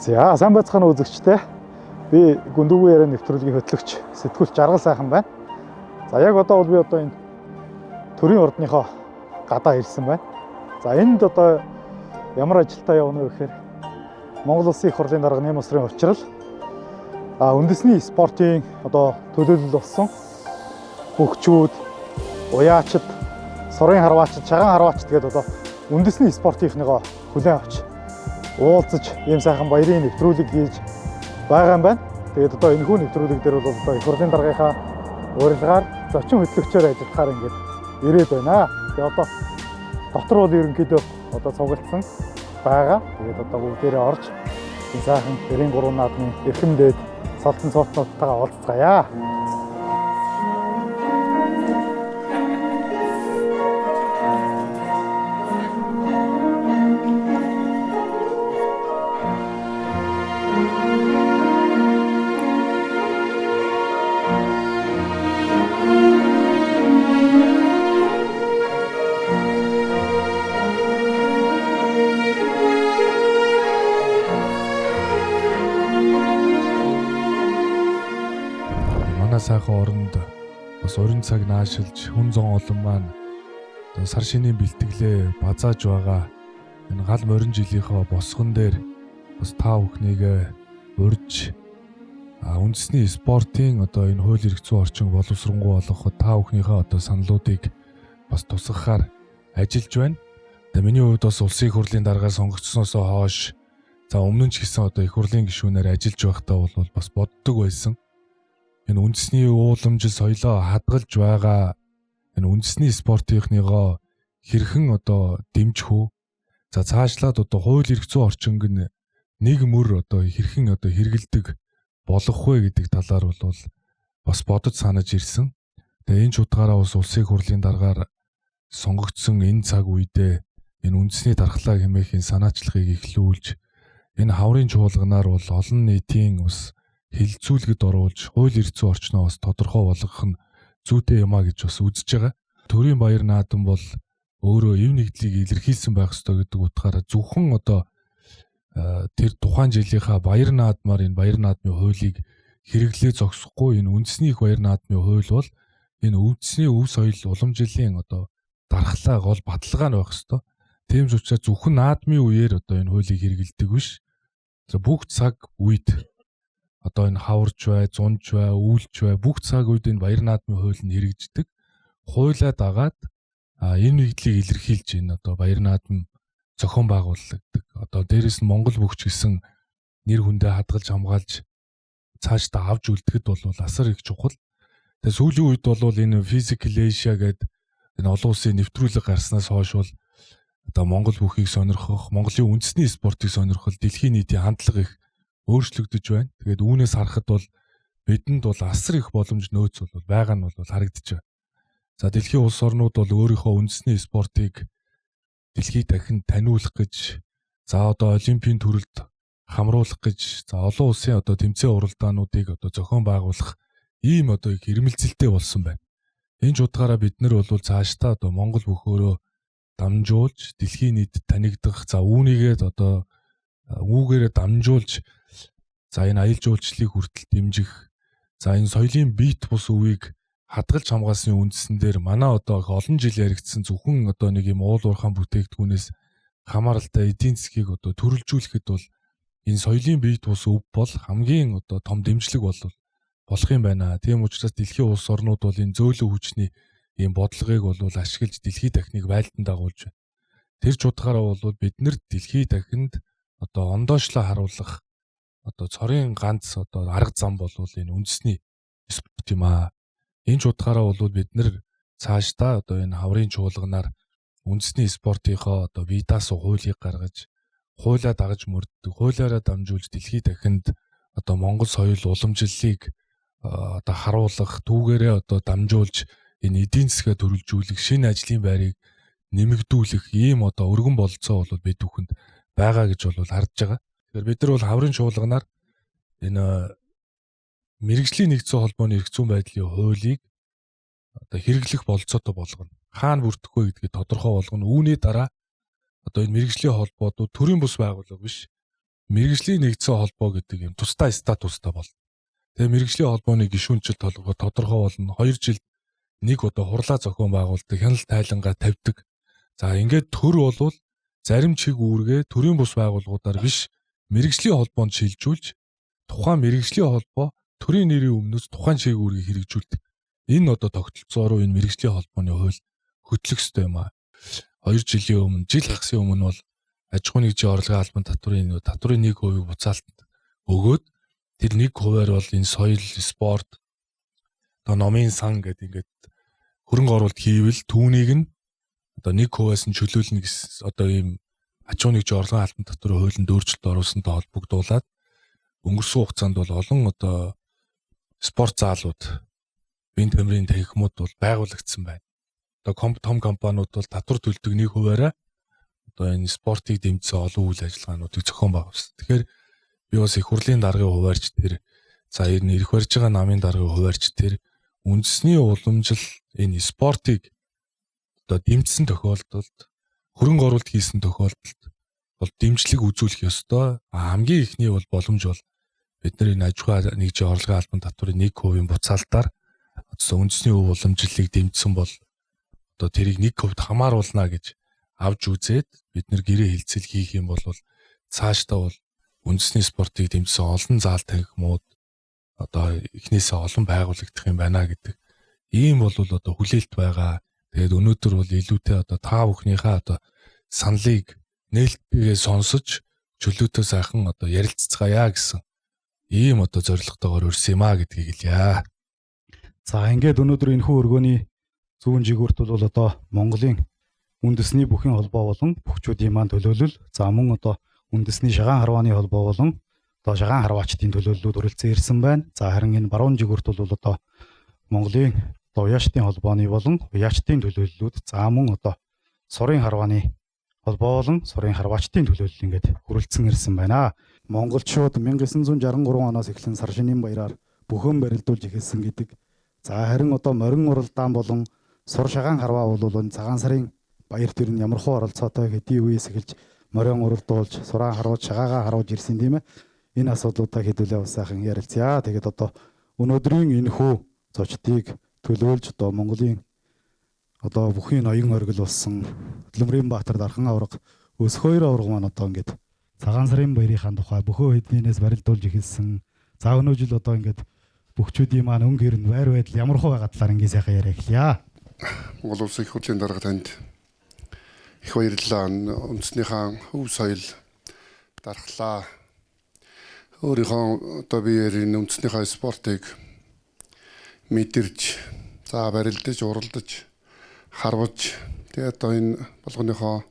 За сайн байцгаана уу үзэгчдээ. Би Гүндүгүү яриа нэвтрүүлгийн хөтлөгч сэтгүүлч Жаргал сайхан байна. За яг одоо бол би одоо энэ төрийн ордныхоо гадаа ирсэн байна. За энд одоо ямар ажилтаа явна вэ гэхээр Монгол Улсын их хурлын дарга Нямсрын учрал үндэсний спортын одоо төлөөлөл болсон бөхчүүд, уяачд, сурын харваачд, чагаан харваачд гэдэг одоо үндэсний спортынхныгоо хүлээн авч уулзаж ийм сайхан баярын нэвтрүүлэг хийж байгаа юм байна. Тэгээд одоо энэхүү нэвтрүүлэг дээр бол одоо их хурлын даргынхаа урилгаар зочин хөтлөгчөөр ажиллахаар ингээд ирээд байна. Тэгээд одоо дотор бол ерөнхийдөө одоо цуглдсан байгаа. Тэгээд одоо бүгдээрээ орж энэ сайхан 93 наадмын эрхэм дээд салтан цоотнуудтайгаа уулзцгаая. Манай сайхан оронд бас орон цаг наашилж хүн зон олон маань сар шинийн бэлтгэлээ базааж байгаа энэ гал морин жилийнхээ босгон дээр бас та бүхнийг урьж үндэсний спортын одоо энэ хууль эрх зүйн орчин боловсронгуй болгоход та бүхнийхээ одоо саналуудыг бас тусгахаар ажиллаж байна. Тэгээ миний хувьд бас улсын их хурлын даргаар сонгогдсноос хойш за өмнө нь ч гэсэн одоо их хурлын гишүүнээр ажиллаж байхдаа бол бас боддог байсан. Энэ үндэсний ууламжил соёлоо хадгалж байгаа энэ үндэсний спортынхныгоо хэрхэн одоо дэмжих үү? За цаашлаад одоо хууль эрх зүйн орчинг нь нэг мөр одоо хэрхэн одоо хэрэгэлдэг болох вэ гэдэг талаар бол бас бодож санаж ирсэн. Тэгээ энэ ч утгаараа бас улсын хурлын даргаар сонгогдсон энэ цаг үедээ энэ үндэсний дархлаа хэмээх энэ санаачлагыг эхлүүлж энэ хаврын чуулганаар бол олон нийтийн бас хилцүүлгэд оруулж хууль эрх зүйн орчноо бас тодорхой болгох нь зүйтэй юм а гэж бас үзэж байгаа. Төрийн баяр наадам бол өөрөө эв нэгдлийг илэрхийлсэн байх ёстой гэдэг утгаараа зөвхөн одоо тэр тухайн жилийнхаа баяр наадмаар энэ баяр наадмын хуулийг хэрэглээ зогсохгүй энэ үндэсний их баяр наадмын хууль бол энэ үндэсний өв соёл уламжлалын одоо дархлаа гол баталгаа нь байх ёстой. Тийм ч учраас зөвхөн наадмын үеэр одоо энэ хуулийг хэрэгэлдэг биш. Бүх цаг үед одоо энэ хаварч бай, зунж бай, үүлч бай бүх цаг үед энэ баяр наадмын хууль нь хэрэгждэг. Хуулиа дагаад энэ нэгдлийг илэрхийлж энэ одоо баяр наадам зохион байгуулагддаг. Одоо дээрэс нь Монгол бөхч гэсэн нэр хүндээ хадгалж хамгаалж цаашдаа авч үлдэхэд бол асар их чухал. Тэгээ сүүлийн үед бол энэ Physical Asia гэдэг энэ олон улсын нэвтрүүлэг гарснаас хойш бол одоо Монгол бүхийг сонирхох, Монголын үндэсний спортыг сонирхол дэлхийн нийтийн хандлага их өөрчлөгдөж байна. Тэгээд үүнээс харахад бол бидэнд бол асар их боломж нөөц бол байгаа нь бол харагдаж байна. За дэлхийн улс орнууд бол өөрийнхөө үндэсний спортыг дэлхийд дахин таниулах гэж, за одоо олимпийн төрөлд хамруулах гэж, за олон улсын одоо тэмцээн уралдаануудыг одоо зохион байгуулах ийм одоо их эрмэлзэлтэй болсон байна. Энэ ч утгаараа бид нар бол цаашдаа одоо Монгол бүхөөрөө дамжуулж дэлхийн нийтэд танигдах, за үүнийгээ одоо үүгээрээ дамжуулж за энэ аялал жуулчлалыг хүртэл дэмжих, за энэ соёлын бит бус өвийг хадгалж хамгаалсны үндсэн дээр манай одоо олон жил яригдсан зөвхөн одоо нэг юм уул уурхаан бүтээгдэхүүнээс хамааралтай эдийн засгийг одоо төрөлжүүлэхэд бол энэ соёлын бит бус өв бол хамгийн одоо том дэмжлэг болох юм байна. Тийм учраас дэлхийн улс орнууд бол энэ зөөлөн хүчний ийм бодлогыг бол ашиглаж дэлхийд дахныг байлдан дагуулж байна. Тэр ч утгаараа бол бид нар дэлхийд дахинд одоо ондоошлоо харуулах одоо цорын ганц одоо арга зам бол энэ үндэсний спорт юм аа. Энэ ч утгаараа бол бид нар цаашдаа одоо энэ хаврын чуулганаар үндэсний спортынхоо одоо бие даасан хуулийг гаргаж, хуулиа дагаж мөрддөг, хуулиараа дамжуулж дэлхийд дахинд одоо Монгол соёл уламжлалыг одоо харуулах, түүгээрээ одоо дамжуулж энэ эдийн засгаа төрөлжүүлэх, шинэ ажлын байрыг нэмэгдүүлэх ийм одоо өргөн бололцоо бол бид бүхэнд байгаа гэж бол харж байгаа. Тэгэхээр бид нар бол хаврын чуулганаар энэ мэргэжлийн нэгдсэн холбооны эрх зүйн байдлын хуулийг одоо хэрэглэх бололцоотой болгоно. Хаана бүрдэх вэ гэдгийг тодорхой болгоно. Үүний дараа одоо энэ мэргэжлийн холбоодууд төрийн бус байгууллага биш. Мэргэжлийн нэгдсэн холбоо гэдэг юм тусдаа статустай болно. Тэгээ мэргэжлийн холбооны гишүүнчил тодорхой болно. 2 жилд нэг одоо хурлаа зохион байгуулдаг, хяналт тайлангаа тавьдаг. За ингээд төр болвол зарим чиг үүргээ төрийн бус байгууллагуудаар биш мэргэжлийн холбоонд шилжүүлж тухайн мэргэжлийн холбоо төрийн нэрийн өмнөөс тухайн чиг үүргийг хэрэгжүүлдэг. Энэ одоо тогтолцоо руу энэ мэргэжлийн холбооны хууль хөтлөх ёстой юм аа. 2 жилийн өмнө, жил хагасын өмнө бол аж ахуйн нэгжийн орлогын албан татварын 1%-ийг буцаалтанд өгөөд тэр 1%-аар бол энэ соёл, спорт, одоо номын сан гэдэг ингээд хөрөнгө оруулалт хийвэл түүнийг нь одоо 1%-аас нь чөлөөлнө гэсэн одоо ийм аж ахуйн нэгжийн орлогын албан татварын хуулинд өөрчлөлт оруулсантай холбогдуулаад өнгөрсөн хугацаанд бол олон одоо спорт заалууд, биеийн тамирын танхимууд бол байгуулагдсан байна. Одоо том компаниуд бол татвар төлдөг 1%-аараа одоо энэ спортыг дэмжсэн олон үйл ажиллагаануудыг зохион байгуулсан. Тэгэхээр би бас их хурлын даргын хуваарч тэр за энэ эрх барьж байгаа намын даргын хуваарч тэр үндэсний уламжил энэ спортыг одоо дэмжсэн тохиолдолд хөрөнгө оруулалт хийсэн тохиолдолд бол дэмжлэг үзүүлэх ёстой. Хамгийн эхний бол боломж бол бид нар энэ аж ахуйн нэгжийн орлогын албан татварын 1%-ийн буцаалтаар одоо үндэсний өв уламжлалыг дэмжсэн бол одоо тэрийг 1%-д хамааруулна гэж авч үзээд бид нар гэрээ хэлцэл хийх юм бол цаашдаа бол үндэсний спортыг дэмжсэн олон заал танхимууд одоо эхнээсээ олон байгуулагдах юм байна гэдэг ийм бол одоо хүлээлт байгаа. Тэгээд өнөөдөр бол илүүтэй одоо та бүхнийхээ одоо саналыг нээлттэйгээ сонсож чөлөөтэй сайхан одоо ярилццгаая гэсэн ийм одоо зорилготойгоор өрсөн юм а гэдгийг хэлье. За ингээд өнөөдөр энэхүү өргөөний зүүн жигүүрт бол одоо Монголын үндэсний бүхийн холбоо болон бөхчүүдийн маань төлөөлөл, за мөн одоо үндэсний шагаан харвааны холбоо болон одоо шагаан харваачдын төлөөллүүд хүрэлцэн ирсэн байна. За харин энэ баруун жигүүрт бол одоо Монголын одоо уяачдын холбооны болон уяачдын төлөөллүүд, за мөн одоо сурын харвааны холбоо болон сурын харваачдын төлөөлөл ингээд хүрэлцэн ирсэн байна. Монголчууд 1963 оноос эхлэн сар шинийн баяраар бөхөн барилдуулж эхэлсэн гэдэг. За харин одоо морин уралдаан болон сур шагаан харваа бол энэ цагаан сарын баяр төр нь ямар хуу оролцоотой хэдий үеэс эхэлж морион уралдуулж, сураа харуулж, шагаагаа харуулж ирсэн тийм ээ. Энэ асуудлуудаа хэдүүлээ бас сайхан ярилцъя. Тэгээд одоо өнөөдрийн энэхүү зочдыг төлөөлж одоо Монголын одоо бүхийн ноён оргил болсон Хөдөлмөрийн Баатар Дархан авраг Өсгөөр авраг маань одоо ингээд цагаан сарын баярынхаа тухай бөхөө хэднээс барилдуулж эхэлсэн. За өнөө жил одоо ингээд бөхчүүдийн маань өнгө хэрэг байр байдал ямар хуу байгаа талаар ингээд сайхан яриа эхлэе. Монгол Улсын их хурлын дарга танд их баярлалаа. Үндэснийхээ өв соёл дархлаа. Өөрийнхөө одоо биеэр энэ үндэснийхээ спортыг мэдэрч, за барилдаж, уралдаж, харваж тэгээд одоо энэ болгоныхоо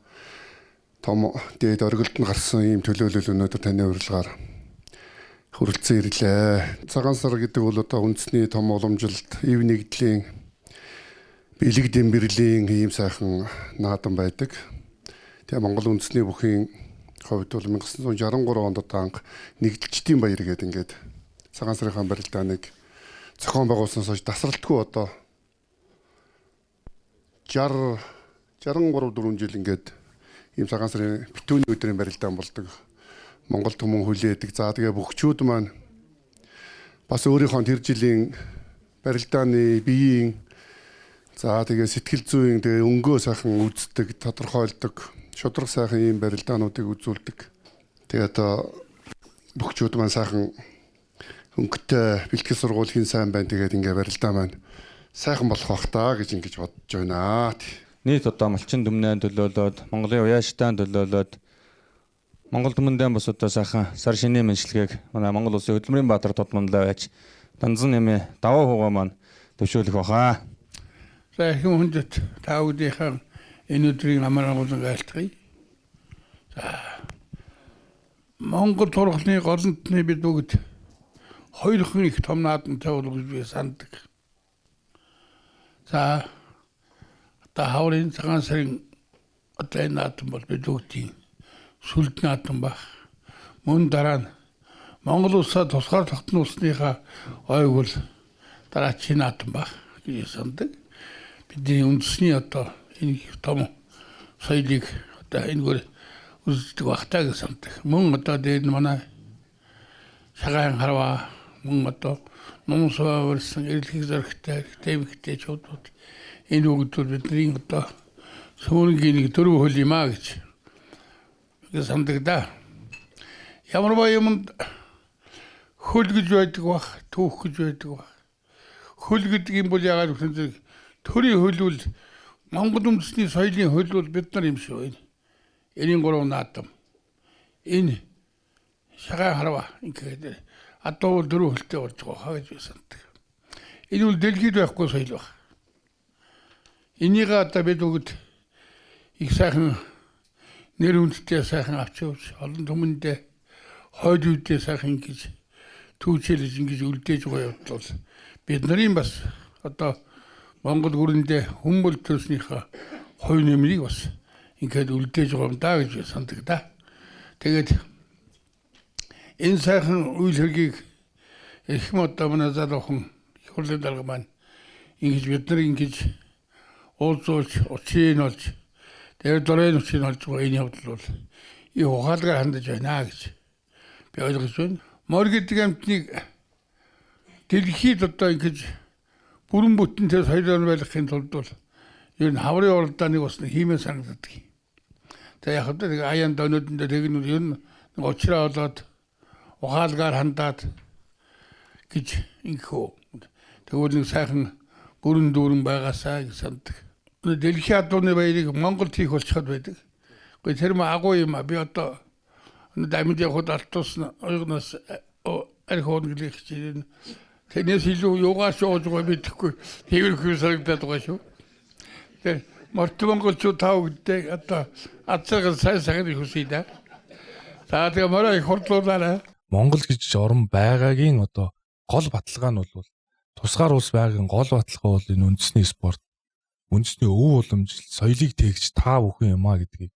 том дээд оргилд нь гарсан ийм төлөөлөл өнөөдөр таны урилгаар хүрэлцэн ирлээ. Цагаан сар гэдэг бол одоо үндэсний том уламжилт, ив нэгдлийн бэлэг дэмбэрлийн ийм сайхан наадам байдаг. Тэгээ Монгол үндэсний бүхийн хувьд бол 1963 онд одоо анх нэгдэлчдийн баяр гэдэг ингээд цагаан сарын барилдааныг зохион байгуулсанаас хойш тасралтгүй одоо 60 63 4 жил ингээд ийм цагаан сарын битүүний өдрийн барилдаан болдог. Монгол түмэн хүлээдэг. За тэгээ бөхчүүд маань бас өөрийнхөө тэр жилийн барилдааны биеийн за тэгээ сэтгэл зүйн тэгээ өнгөө сайхан үздэг, тодорхойлдог, шудраг сайхан ийм барилдаануудыг үзүүлдэг. Тэгээ одоо бөхчүүд маань сайхан өнгөтэй бэлтгэл сургууль хийн сайн байна. Тэгээд ингээ барилдаа маань сайхан болох бах таа гэж ингэж бодож байна. Нийт одоо малчин түмнээ төлөөлөөд, Монголын уяаштай төлөөлөөд Монгол түмэндээ бас одоо сайхан сар шинийн мэндчилгээг манай Монгол Улсын Хөдөлмөрийн Баатар тодмонлоо байж данзан нэмээ даваа хугаа маань төвшөөлөх баха. За их хүндэт та бүдийнхээ энэ өдрийг намар агуулan айлтгая. За Монгол турхлын голонтны бид бүгд хоёрхан их том наадамтай болов гэж би санадаг. За одоо хаврын цагаан сарын одоо энэ наадам бол бид бүгдийн сүлд наадам баг. Мөн дараа нь Монгол улсаа тусгаар тогтнуулсныхаа ойг бол дараачийн наадам баг гэж санадаг. Бидний үндэсний одоо энэ их том соёлыг одоо энэгээр үздэг байх таа гэж сандаг. Мөн одоо дээр нь манай Шагаан Харваа мөн одоо нум суваа барьсан эрэлхэг зоригтой эмэгтэйчүүд энэ бүгд бол бидний одоо сүүрэнгийн нэг дөрөв хөл юм а гэж сандаг да. Ямарваа юмд хөл гэж байдаг бах, түүх гэж байдаг бах. Хөл гэдэг юм бол яагаад гэвэл зэрэг төрийн хөл бол Монгол үндэсний соёлын хөл бол бид нар юм шиг байна. 93 наадам. Энэ Шагаан Харваа ингээд адуу дөрөв хөлтэй болж байгаа хаа гэж би сандаг. Энэ бол дэлхийд байхгүй соёл баг. Энийг одоо бид бүгд их сайхан нэр хүндтэй сайхан авч явж олон түмэндээ хойд үедээ сайхан ингэж түүчэлж ингэж үлдээж байгаа явдал бол бид нарын бас одоо Монгол гүрэндээ хүмүүл төрснийхөө хувь нэмрийг бас ингээд үлдээж байгаа юм даа гэж сандаг да. Тэгээд энэ сайхан үйл хэргийг их одоо манай залуухан их хурлын дарга маань ингэж бид нар ингэж уулзуулж учрыг нь олж дээр дөрөв учрыг олж байгаа энэ явдал бол их ухаалгаар хандаж байна гэж би ойлгож байна. Морь гэдэг амьтныг дэлхийд одоо ингэж бүрэн бүтэн тэр соёлоор байлгахын тулд бол ер нь хаврын уралдааныг бас хиймээр санагддаг. Тэгээ яг нэг аян донодонд тэг нь ер нь учраа олоод ухаалгаар хандаад гэж ингэхүү. Тэгвэл нэг сайхан бүрэн дүүрэн байгаасаа гэж сандаг. Дэлхийн адууны баярыг Монголд хийх болчиход байдаг. Гэхдээ тэр ма агуу юм а. Би одоо амьд явхад алтуусна уйгнаас арх уунглэх чинь тэрнээс илүү юугаас ууж байгаа мэдэхгүй тиймэрхүү санагдаад байгаа шүү. Тэр морт монголчууд та бүгдээ одоо азаргал сайн сайхан их хүсье да. За тэгээ морой их хурдлуулаарай. Монгол гэж орон байгаагийн одоо гол баталгаа нь бол тусгаар улс байгаагийн гол баталгаа бол энэ үндэсний спорт, үндэсний өв уламжлал, соёлыг тэгж та бүхэн юм а гэдгийг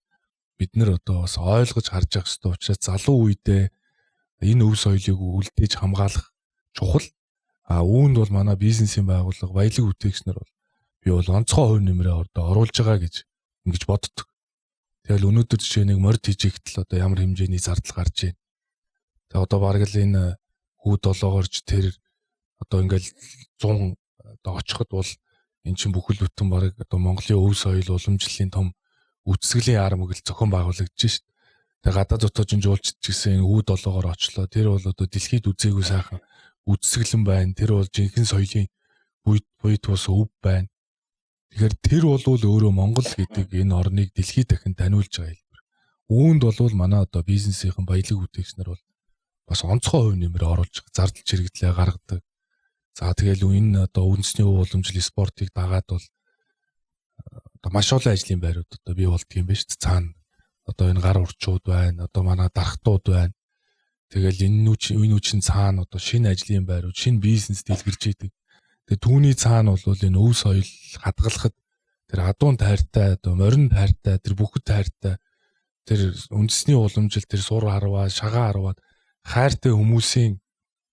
бид нэр одоо бас ойлгож харж явах хэрэгтэй учраас залуу үедээ энэ өв соёлыг үлдээж хамгаалах чухал. А үүнд бол манай бизнесийн байгууллага, баялаг бүтээгч нар бол би бол онцгой хувь нэмрээ одоо оруулж байгаа гэж ингэж боддог. Тэгэл өнөөдөр жишээ нэг морь тийжэгтэл одоо ямар хэмжээний зардал гарч байна. Тэгээ одоо бараг л энэ хүү долоогоорч тэр одоо ингээл 100 одоо очиход бол эн чинь бүхэл бүтэн бараг одоо Монголын өв соёл уламжлалын том үтсгэлийн арга мөгөл зохион байгуулагдаж шít. Тэгээ гадаад дотоожин жуулчд ч гэсэн энэ хүү долоогоор очлоо. Тэр бол одоо дэлхийд үзээгүй сайхан үтсгэлэн байна. Тэр бол жинхэнэ соёлын буйт тус өв байна. Тэгэхээр тэр бол өөрөө Монгол гэдэг энэ орныг дэлхийд дахин таниулж байгаа хэлбэр. Үүнд бол манай одоо бизнесийнхэн баялаг бүтээгч нар бол бас онцгой хувь нэмрээ оруулж зардал чирэгдлээ гаргадаг. За тэгэл энэ одоо үндэсний өв уламжлал спортыг дагаад бол одоо маш олон ажлын байрууд одоо бий болдго юм байна шүү дээ. Цаана одоо энэ гар урчууд байна, одоо манай дархтууд байна. Тэгэл энэ үчин цаана одоо шинэ ажлын байрууд, шинэ бизнес дэлгэрч идэг. Тэгээ түүний цаана бол энэ өв соёл хадгалахад тэр адуун тайртай, одоо морин тайртай, тэр бүхэд тайртай, тэр үндэсний уламжлал, тэр сур харваа, шагаан харваад хайртай хүмүүсийн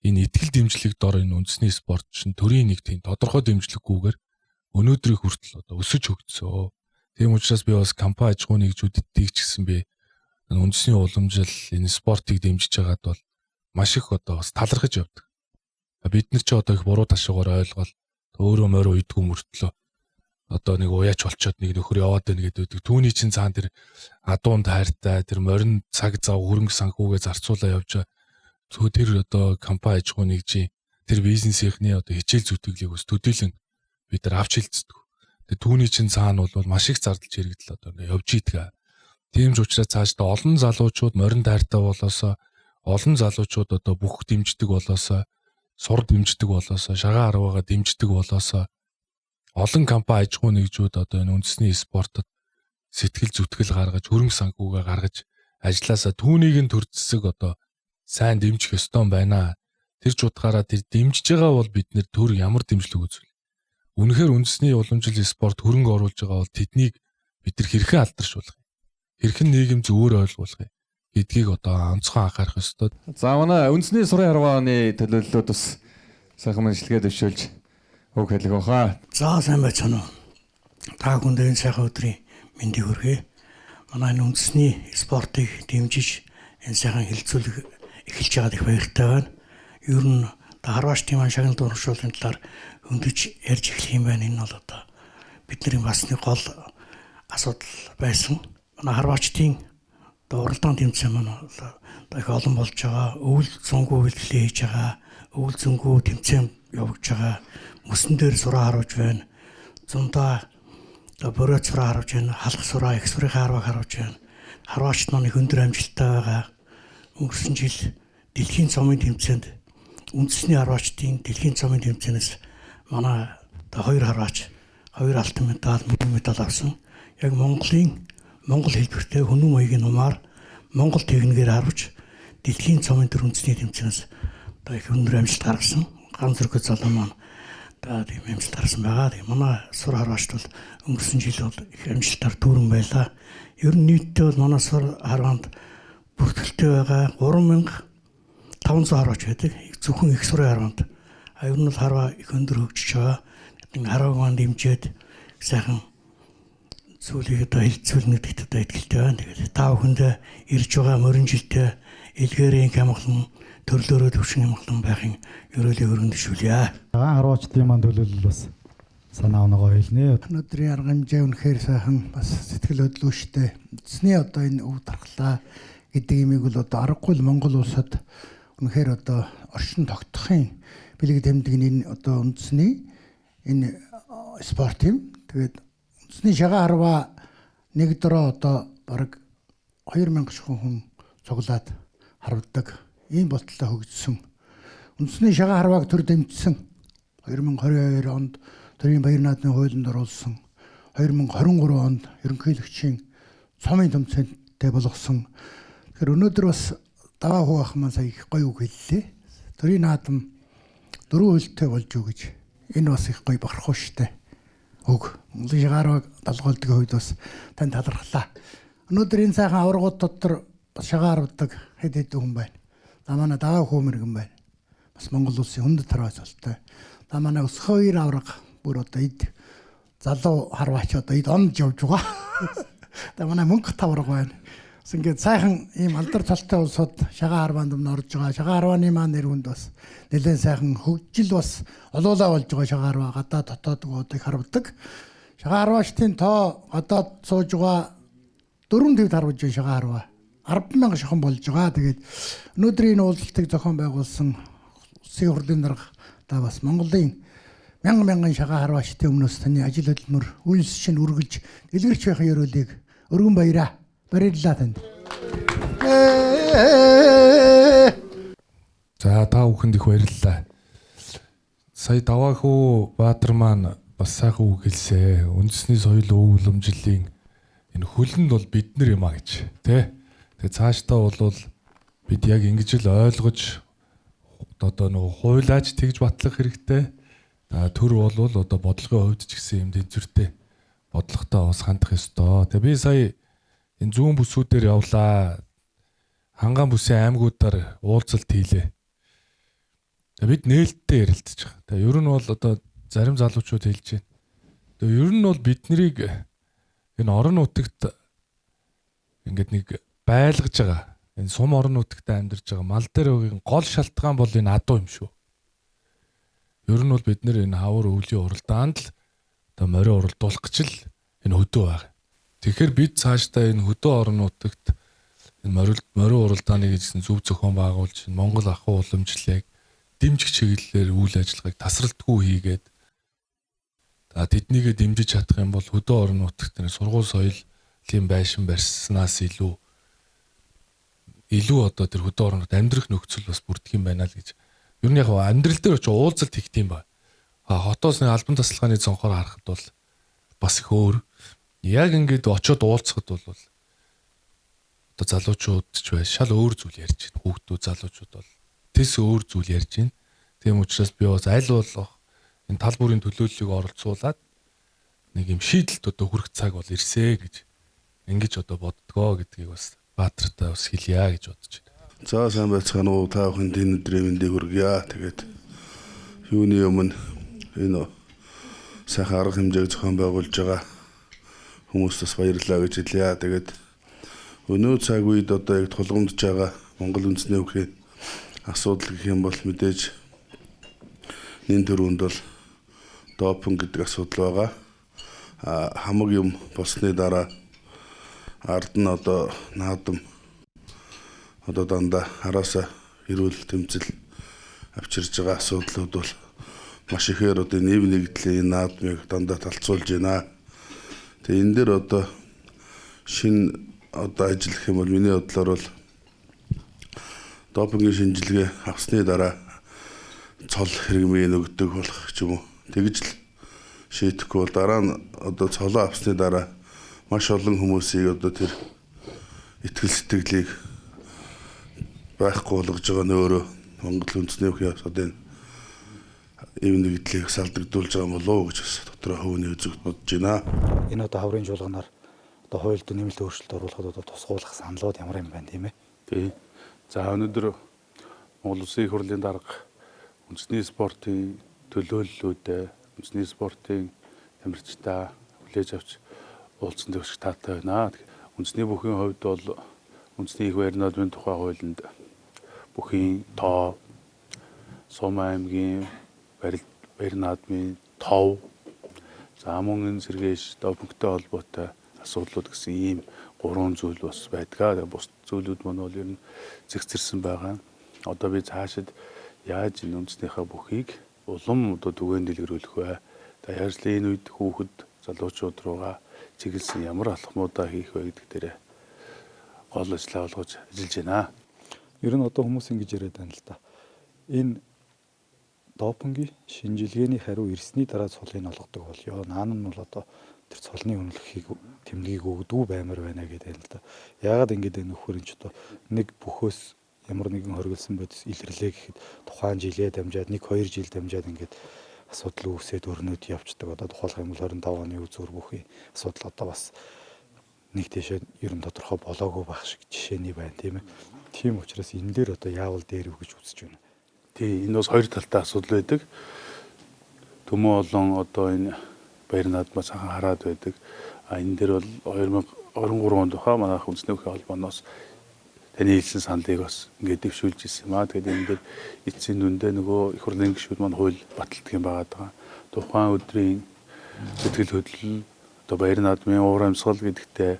энэ итгэл дэмжлэг дор энэ үндэсний спорт чинь төрийн нэг тийм тодорхой дэмжлэггүйгээр өнөөдрийг хүртэл одоо өсөж хөгжсөө. Тийм учраас би бас компани аж ахуйн нэгжүүдэд тийч гэсэн би үндэсний уламжлал энэ спортыг дэмжиж байгаад бол маш их одоо бас талархаж явдаг. Бид нар ч одоо их буруу ташуугаар ойлгол өөрөө морь уйдгүй мөртлөө одоо нэг уяач болчоод нэг нөхөр яваад байна гэдэг. Түүний чинь цаана тэр адуун тайртай тэр морин цаг зав хөрөнгө санхүүгээ зарцуулаа явж тэр одоо компани аж ахуйн нэгжийн тэр бизнесийнхний одоо хичээл зүтгэлийг бас төдийлөн бид нар авч хилцдэг. Тэгээ түүний чинь цаана бол маш их зардал чирэгдэл одоо ингээ явж идэг. Тийм ч учраас цаашдаа олон залуучууд морин тайртай болоосоо олон залуучууд одоо бүх дэмждэг болоосоо сур дэмждэг болоосоо шагаан арваагаа дэмждэг болоосоо олон компани аж ахуйн нэгжүүд одоо энэ үндэсний спортод сэтгэл зүтгэл гаргаж хөрөнгө санхүүгээ гаргаж ажилласаа түүнийг нь төр зэсэг одоо сайн дэмжих ёстой байна. Тэр ч утгаараа тэр дэмжиж байгаа бол бид нэр төр ямар дэмжлэг үзвэл. Үнэхээр үндэсний уламжлал спорт хөрөнгө оруулж байгаа бол тэднийг бид нар хэрхэн алдаршуулах юм? Хэрхэн нийгэм зөвөр ойлгуулах юм гэдгийг одоо онцгой анхаарах ёстой. За манай үндэсний сурын харвааны төлөөллүүд бас сайхан мэндчилгээ дэвшүүлж үг хэлэх байхаа. За сайн байцгаана уу. Та бүхэнд энэ сайхан өдрийн мэндийг хүргэе. Манай энэ үндэсний спортыг дэмжиж энэ сайхан хэлэлцүүлэг эхэлж байгаад их баяртай байна. Ер нь харваачдын маань шагнал урамшууллын талаар хөндөж ярьж эхлэх юм байна. Энэ бол одоо бидний бас нэг гол асуудал байсан. Манай харваачдын одоо уралдаан тэмцээн маань одоо их олон болж байгаа. Өвөл зунгуу бэлтгэлээ хийж байгаа. Өвөл зунгуу тэмцээн явуулж байгаа. Мөсөн дээр сураа харуулж байна. Зундаа одоо бориот сураа харуулж байна. Халах сураа, их сурын харвааг харуулж байна. Харваачд маань их өндөр амжилттай байгаа. Өнгөрсөн жил дэлхийн цомын тэмцээнд үндэсний харваачдын дэлхийн цомын тэмцээнээс манай одоо хоёр харваач хоёр алтан медаль, мөнгө медаль авсан. Яг Монголын Монгол хэлбэртэй хүнүн маягийн нумаар Монгол техникээр харвж дэлхийн цомын төр үндэсний тэмцээнээс одоо их өндөр амжилт гаргасан. Ган зөргөө залуу маань одоо тийм амжилт гаргасан байгаа. Тэгээ манай сур харваачд бол өнгөрсөн жил бол их амжилтаар дүүрэн байлаа. Ер нь нийтдээ бол манай сур харваанд бүртгэлтэй байгаа 3500 харваач байдаг. Зөвхөн их сурын харваанд. А ер нь бол харваа их өндөр хөгжиж байгаа. Харвааг маань дэмжиж сайхан зүйлийг одоо хэлэлцүүлнэ гэдэгт одоо итгэлтэй байна. Тэгээд та бүхэндээ ирж байгаа морин жилдээ элгээрийн хямглан төрлөөрөө төвшин хямглан байхын ерөөлийг өргөн дэвшүүлье. Харваачдын маань төлөөлөл бас санаа оноогоо хэлнэ. Өнөөдрийн арга хэмжээ үнэхээр сайхан бас сэтгэл хөдлөөштэй. Үндэсний одоо энэ өв тархлаа гэдэг имийг бол одоо аргагүй л Монгол улсад үнэхээр одоо оршин тогтохын бэлэг тэмдэг нь энэ одоо үндэсний энэ спорт юм. Тэгээд үндэсний шагаа харваа нэг дөрөө одоо бараг 2000 шахуу хүн цуглаад харвдаг. Ийм болтлоо хөгжсөн. Үндэсний шагаа харвааг төр дэмжсэн. 2022 онд төрийн баяр наадмын хуулинд оруулсан. 2023 онд ерөнхийлөгчийн цомын тэмцээнтэй болгосон. Тэгэхээр өнөөдөр бас даваа хүү ах маань сая их гоё үг хэллээ. Төрийн наадам дөрвөн хөлтэй болж юу гэж. Энэ бас их гоё бахархуу штэ. Үг. Монголын шагаа харвааг долгоолдгийн хувьд бас тань талархлаа. Өнөөдөр энэ сайхан аваргууд дотор бас шагаа харвадаг хэд хэдэн хүн байна. За манай даваа хүү мэрэгэн байна. Бас Монгол улсын хүндэт харваач болтой. За манай өсгөө хоёр аварга бүр одоо эд залуу харваач одоо эд онд явж байгаа. За манай мөнгө таварга байна. Бас ингээд сайхан ийм алдар цолтой улсууд шагаа харваанд өмнө орж байгаа. Шагаа харвааны маань нэр хүнд бас нэлээд сайхан хөгжил бас олоолаа болж байгаа шагаа харваа гадаа дотоод одоо их харвдаг. Шагаа харваачдын тоо гадаад сууж байгаа дөрвөн төвд харваж байгаа шагаа харваа 10,000 шохон болж байгаа. Тэгээд өнөөдрийн энэ уулзалтыг зохион байгуулсан Улсын хурлын дарга та бас Монголын мянган мянган шагаа харваачдын өмнөөс таны ажил хөдөлмөр үйлс чинь үргэлж дэлгэрч байхын ерөөлийг өргөн баяраа. Баярлалаа танд. За та бүхэнд их баярлалаа. Сая даваа хүү Баатар маань бас сайхан үг хэлсэ. Үндэсний соёл өв уламжлалын энэ хөлөнд бол бид нар юм а гэж тий. Тэгээ цаашдаа бол бид яг ингэж л ойлгож одоо нөгөө хуйлаач тэгж батлах хэрэгтэй. За төр болвол одоо бодлогын хувьд ч гэсэн юм тэнцвэртэй бодлоготой бас хандах ёстой. Тэгээ би сая энэ зүүн бүсүүдээр явлаа. Хангаан бүсийн аймагуудаар уулзалт хийлээ. Тэгээ бид нээлттэй ярилцж байгаа. Тэгээ ер нь бол одоо зарим залуучууд хэлж байна. Тэгээ ер нь бол бид нарыг энэ орон нутагт ингээд нэг байлгаж байгаа. Энэ сум орон нутагт амьдарч байгаа мал дээр өгийн гол шалтгаан бол энэ адуу юм шүү. Ер нь бол бид нэр энэ хавар өвлийн уралдаанд л одоо морио уралдуулах гэж л энэ хөдөө байгаа. Тэгэхээр бид цаашдаа энэ хөдөө орон нутагт энэ морио уралдааныг гэсэн зөв зохион байгуулж Монгол ахуй уламжлалыг дэмжих чиглэлээр үйл ажиллагааг тасралтгүй хийгээд за тэднийгээ дэмжиж чадах юм бол хөдөө орон нутагт энэ сургууль соёлын байшин барьснаас илүү одоо тэр хөдөө орон нутагт амьдрах нөхцөл бас бүрдэх юм байна л гэж. Ер нь яг амьдрал дээр очиж уулзалт хийх юм ба. А хотоос нэг албан тасалгааны цонхоор харахад бол бас их өөр. Яг ингээд очиод уулзахад бол одоо залуучууд ч бай шал өөр зүйл ярьж байна. Хүүхдүүд залуучууд бол тэс өөр зүйл ярьж байна. Тийм учраас би бас аль болох энэ тал бүрийн төлөөллийг оролцуулаад нэг юм шийдэлт одоо хүрэх цаг бол ирсэ гэж ингэж одоо боддгоо гэдгийг бас Баатартай бас хэлье гэж бодож байна. За сайн байцгаана уу, та бүхэнд энэ өдрийн мэндийг хүргье. Тэгээд юуны өмнө энэ сайхан арга хэмжээг зохион байгуулж байгаа хүмүүст бас баярлалаа гэж хэлье. Тэгээд Өнөө цаг үед одоо яг тулгамдж байгаа Монгол үндэсний бүхийн асуудал гэх юм бол мэдээж нэн төрөнд бол допинг гэдэг асуудал байгаа. Хамаг юм болсны дараа ард нь одоо наадам одоо дандаа араасаа эрүүл тэмцэл авчирж байгаа асуудлууд бол маш ихээр одоо нийгэм нэгдлийн наадмыг дандаа талцуулж байна. Тэгээ энэ дээр одоо шинэ одоо ажил гэх юм бол миний бодлоор бол допингийн шинжилгээ авсны дараа цол хэрэгмээ өгдөг болох ч юм уу. Тэгж л шийдэхгүй бол дараа нь одоо цолоо авсны дараа маш олон хүмүүсийг одоо тэр итгэл сэтгэлийг байхгүй болгож байгаа нь өөрөө Монгол үндэсний бүхийн одоо энэ эв нэгдлийг салдагдуулж байгаа юм болов уу гэж бас дотроо хувийн үзэгт бодож байна. Энэ одоо хаврын чуулганаар одоо хуульд нэмэлт өөрчлөлт оруулахад одоо тусгуулах саналууд ямар юм байна тийм ээ? Тий. За өнөөдөр Монгол Улсын их хурлын дарга үндэсний спортын төлөөллүүдээ, үндэсний спортын тамирчдаа хүлээж авч уулзсан дэвших таатай байна. Үндэсний бүхийн хувьд бол үндэсний их баяр наадмын тухай хуулинд бүхийн тоо, Сум аймгийн баяр наадмын тов, за мөн энэ сэргээш допингтой холбоотой асуудлууд гэсэн ийм гурван зүйл бас байдаг. Бус зүйлүүд мөн бол ер нь зэгцэрсэн байгаа. Одоо би цаашид яаж энэ үндэснийхээ бүхийг улам одоо түгээн дэлгэрүүлэх вэ? За яаж л энэ үед хүүхэд залуучууд руугаа чиглэсэн ямар алхмуудаа хийх вэ гэдэг дээрээ гол ажлаа болгож ажиллаж байна. Ер нь одоо хүмүүс ингэж яриад байна л да. Энэ допингийн шинжилгээний хариу ирсний дараа цулыг олгодог бол ёо наан нь бол одоо тэр цолны үнэлэхийг тэмдгийг өгдөггүй баймар байна гэдэг юм л да. Яагаад ингэж энэ нөхөр энэ ч одоо нэг бөхөөс ямар нэгэн хоригдсан бодис илэрлээ гэхэд тухайн жилээ дамжаад 1-2 жил дамжаад ингээд асуудал үүсээд өрнөд явцдаг. Одоо тухайлах юм бол 25 оны үзүүр бүхий асуудал одоо бас нэг тийшээ ер нь тодорхой болоогүй байх шиг жишээний байна тийм ээ. Тийм учраас энэ дээр одоо яавал дээр үү гэж үзэж байна. Тий, энэ бас хоёр талтай асуудал байдаг. Төмөн олон одоо энэ баяр наадмаас хараад байдаг. А энэ дээр бол 2023 онд баха манай үндэсний бүхийн холбооноос таны хэлсэн саналыг бас ингээд дэвшүүлж ирсэн юм аа. Тэгээд энэ дээр эцсийн дүндээ нөгөө их хурлын гишүүд маань хууль баталдаг юм байгаа даа. Тухайн өдрийн сэтгэл хөдлөл одоо баяр наадмын уур амьсгал гэдэгтээ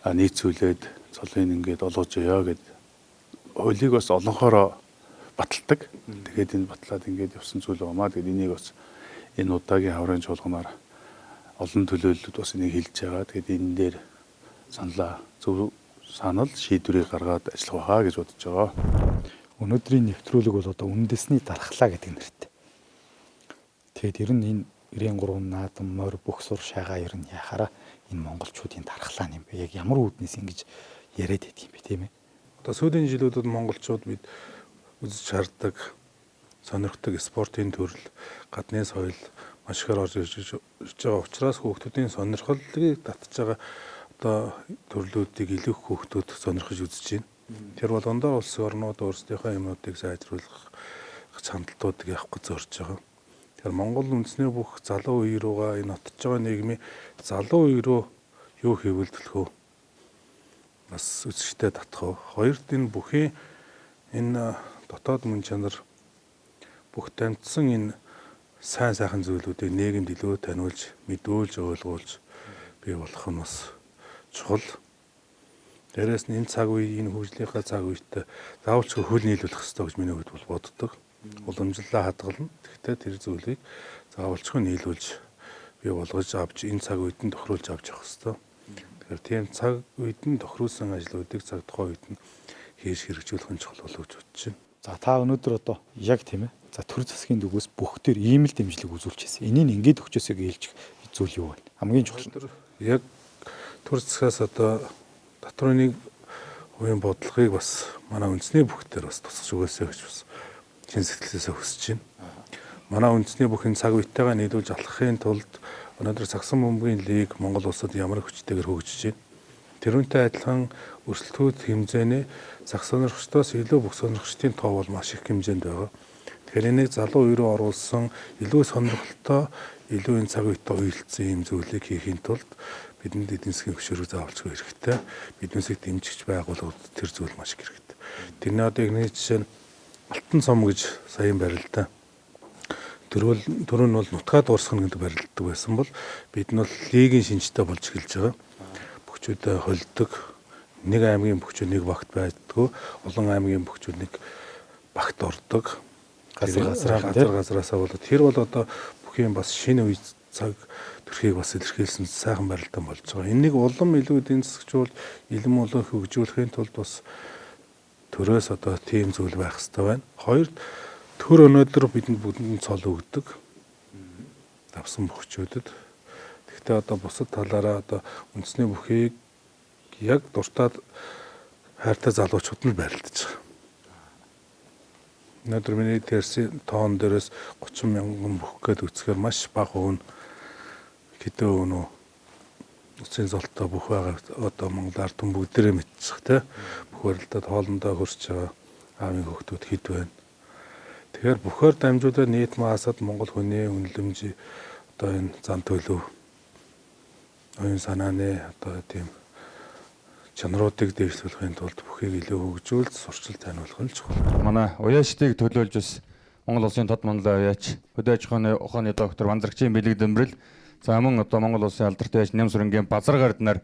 нийцүүлээд цолыг ингээд олгож ёо гэд хуулийг бас олонхороо баталдаг. Тэгээд энэ батлаад ингээд явсан зүйл байгаа маа. Тэгээд энийг бас энэ удаагийн хаврын чуулганаар олон төлөөллүүд бас энийг хэлж байгаа. Тэгээд энэ дээр саналаа зөв санал шийдвэрийг гаргаад ажиллах байхаа гэж бодож байгаа. Өнөөдрийн нэвтрүүлэг бол одоо үндэсний дархлаа гэдэг нэртэй. Тэгээд ер нь энэ 93 наадам морь бүх сур шагаа ер нь яхаараа энэ монголчуудын дархлаа юм бэ? Яг ямар үүднээс ингэж яриад байдаг юм бэ тийм ээ? Одоо сүүлийн жилүүдэд монголчууд бид үзэж хардаг, сонирхдаг спортын төрөл, гадны соёл маш ихээр орж ирж байгаа учраас хүүхдүүдийн сонирхлыг татж байгаа одоо төрлүүдийг илүү их хүүхдүүд сонирхож үзэж байна. Тэр бол ондоо улсын орнууд өөрсдийнхөө юмнуудыг сайжруулах хандалтуудыг явах гэж зорж байгаа. Тэгэхээр Монгол үндэсний бүх залуу үе рүүгээ энэ отож байгаа нийгмийн залуу үе рүү юу хийвэл төлхөө бас үзэгчтэй татах вэ? Хоёрт энэ бүхийн энэ дотоод мөн чанар бүх таньдсан энэ сайн сайхан зүйлүүдийг нийгэмд илүү таниулж, мэдүүлж, ойлгуулж бий болох нь бас чухал. Дээрээс нь энэ цаг үе, энэ хөгжлийнхаа цаг үетэй заавал ч хөл нийлүүлэх ёстой гэж миний хувьд бол боддог. Уламжлалаа хадгална. Тэгэхдээ тэр зүйлийг заавал ч нийлүүлж бий болгож авч энэ цаг үед нь тохируулж авч явах ёстой. Тэгэхээр тийм цаг үед нь тохируулсан ажлуудыг цаг тухайн үед нь хийж хэрэгжүүлэх нь чухал болов гэж бодож байна. За та өнөөдөр одоо яг тийм ээ. За төр засгийн дүгээс бүх төр ийм л дэмжлэг үзүүлж байсан. Энийг ингээд өгчөөсэй гэж хэлчих зүйл юу вэ? Хамгийн чухал нь яг төр засгаас одоо дотроо 1% бодлогыг бас манай үндэсний бүх төр бас тусгаж өгөөсэй гэж бас чин сэтгэлээсээ хүсэж байна. Манай үндэсний бүхэн цаг үетэйгээ нийлүүлж алхахын тулд өнөөдөр сагсан бөмбөгийн лиг Монгол улсад ямар хүчтэйгээр хөгжиж байна. Тэрүүнтэй адилхан өрсөлдөхүйц хэмжээний цаг сонирхчдоос илүү бүх сонирхчдын тоо бол маш их хэмжээнд байгаа. Тэгэхээр энийг залуу үе рүү оруулсан илүү сонирхолтой, илүү энэ цаг үетэй уялдсан ийм зүйлийг хийхийн тулд бид Бидэнд эдийн засгийн хөшөөрөг заавалчгүй хэрэгтэй. Биднээсийг дэмжигч байгууллагууд тэр зүйл маш их хэрэгтэй. Тэрний одоо яг нэг жишээ нь Алтан сум гэж саяын барилдаа. Түрүү нь бол нутгаа дуурсгах гэдэг барилддаг байсан бол бид нь бол лигийн шинжтэй болж эхэлж байгаа. Бөхчүүдээ холддог. Нэг аймгийн бөхчүүд нэг багт байддаггүй. Олон аймгийн бөхчүүд нэг багт ордог. Газар газраасаа бол тэр бол одоо бүх юм бас шинэ үе цаг төрхийг бас илэрхийлсэн сайхан барилдаан болж байгаа. Энийг улам илүү эдийн засгчуул, илэн улам хөгжүүлэхийн тулд бас төрөөс одоо тийм зүйл байх хэрэгтэй байна. Хоёрт, төр өнөөдөр бидэнд бүгдэнд цол өгдөг. Давсан бөхчүүдэд. Гэхдээ одоо бусад талаараа одоо үндэсний бүхийг яг дуртад хайртай залуучууд нь барилдаж байгаа. Өнөөдөр миний тэрсэн тоон дээрээс 30 мянган бүх гээд үцхээр маш бага хувь нь, хэдэн хувь нь уцын золтой бүх байгаа. Одоо Монгол ард түмэн бүгдээрээ мэдчих те. Бүх барилдаад хоолндоо хөрч байгаа аавын хүүхдүүд хэд байна. Тэгэхээр бөхөөр дамжуулаад нийт маасад Монгол хүний үнэлэмж, одоо энэ зан төлөв, оюун санааны одоо тийм чанаруудыг дэвшлүүлэхийн тулд бүхийг илүү хөгжүүлж сурчил таниулах нь чухал. Манай уяаштыг төлөөлж бас Монгол Улсын тод манлай уяач, хөдөө аж ахуйн ухааны доктор Ванзаргчийн бэлэг дэмрэл, за мөн одоо Монгол Улсын алдартай уяач Нямсүрэнгийн Базар гарднаар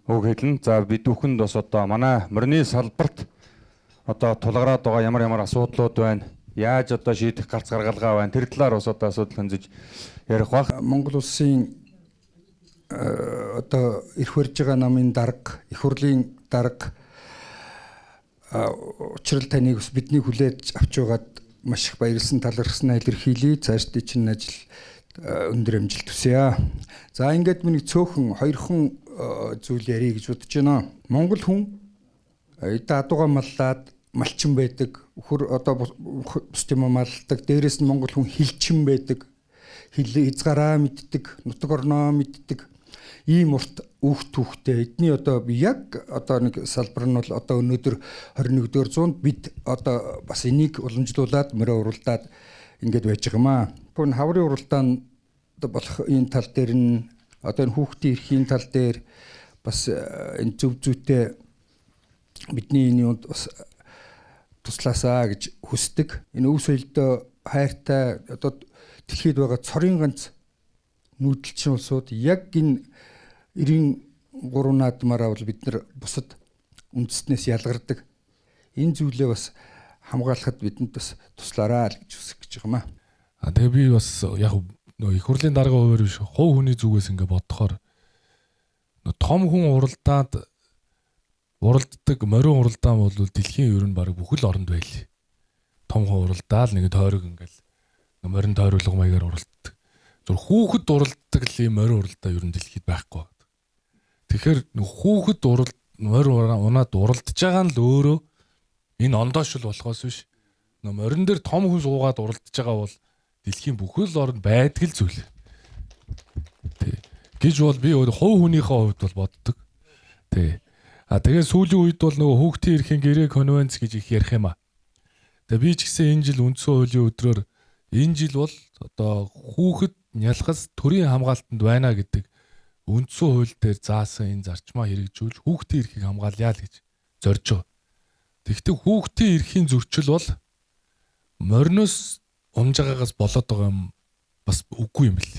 үг хэлнэ. За, бид бүхэнд бас одоо манай морины салбарт одоо тулгараад байгаа ямар ямар асуудлууд байна? Яаж одоо шийдэх гарц гаргалгаа байна? Тэр талаар бас одоо асуудал хөнзөж ярих бах. Монгол Улсын одоо эрх барьж байгаа намын дарга, их хурлын дарга учрал таныг бас бидний хүлээж авч байгаад маш их баярлсан, талархснаа илэрхийлье. Цаашдын чинь ажил өндөр амжилт хүсье. За, ингээд миний цөөхөн хоёрхон зүйл ярих гэж бодож байна. Монгол хүн эдээ адууга маллаад малчин байдаг. Үхэр одоо бус юм малладаг. Дээрээс нь монгол хүн хилчин байдаг. Хил хязгаараа мэддэг, нутаг орноо мэддэг. Ийм урт үүх түүхтэй. Эдний одоо яг одоо нэг салбар нь бол одоо өнөөдөр 21-р зуунд бид одоо бас энийг уламжлуулад морин уралдаад ингээд байж байгаа юм аа. Тэгвэл хаврын уралдаан болох энэ тал дээр нь одоо энэ хүүхдийн эрхийн тал дээр бас энэ зөв зүйтэй бидний энэ юунд бас туслаасаа гэж хүсдэг. Энэ өв соёлдоо хайртай одоо дэлхийд байгаа цорын ганц нүүдэлчин улсууд яг энэ 93 наадмаараа бол бид нар бусад үндэстнээс ялгардаг. Энэ зүйлээ бас хамгаалахад бидэнд бас туслаарай л гэж хүсэх гэж байгаа юм аа. А тэгээ би бас яг нөө их хурлын даргын хуваар биш, хувь хүний зүгээс ингээ бодохоор нөө том хүн уралдаанд уралддаг морин уралдаан бол дэлхийн ер нь баг бүхэл оронд байл. Том хүн уралдаал нэг тойрог ингээл морин тойруулга маягаар уралддаг. Зүр хүүхэд уралддаг л ийм морин уралдаа ер нь дэлхийд байхгүй байна. Тэгэхээр хүүхэд уралд морин унаад уралдаж байгаа нь л өөрөө энэ ондоошул болохоос биш. Нөө морин дээр том хүн суугаад уралдаж байгаа бол дэлхийн бүхэл оронд байдаг л зүйл. Тий. Гэж бол би хувь хүнийхээ хувьд бол боддог. Тий. А тэгээ сүүлийн үед бол нөгөө хүүхдийн эрхийн гэрээ конвенц гэж их ярих юм а. Тэгээ би ч гэсэн энэ жил үндсэн хуулийн өдрөөр энэ жил бол одоо хүүхэд нялхас төрийн хамгаалтанд байна гэдэг үндсэн хууль дээр заасан энэ зарчмаа хэрэгжүүлж хүүхдийн эрхийг хамгаалъя л гэж зорж байгаа. Тэгэхдээ хүүхдийн эрхийн зөрчил бол мориноос унж байгаагаас болоод байгаа юм бас үгүй юм бэл.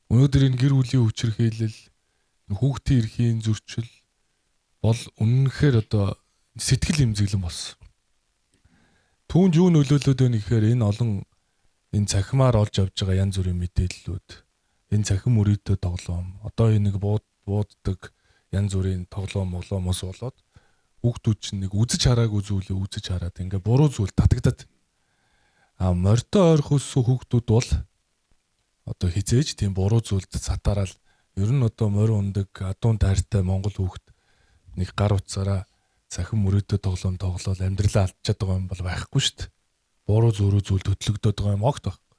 Өнөөдөр энэ гэр бүлийн хүчирхийлэл, хүүхдийн эрхийн зөрчил бол үнэнхээр одоо сэтгэл эмзэглэн болсон. Түүнд юу нөлөөлөд байна гэхээр энэ олон энэ цахимаар олж авж байгаа янз бүрийн мэдээллүүд, энэ цахим мөрийдөө тоглоом, одоо энэ нэг бууддаг янз бүрийн тоглоом молоомоос болоод хүүхдүүд чинь нэг үзэж хараагүй зүйлээ үзэж хараад ингээ буруу зүйл татагдаад, а морьтой ойрох өссөн хүүхдүүд бол одоо хизээж тийм буруу зүйлд сатаарал ер нь одоо морь ундаг адуун тайртай монгол хүүхд нэг гар утсаараа цахим мөрөөдөө тоглоом тоглоод амьдралаа алдчихад байгаа юм бол байхгүй шүү дээ. Буруу зөрүү зүйлд хөтлөгдөд байгаа юм огт байхгүй.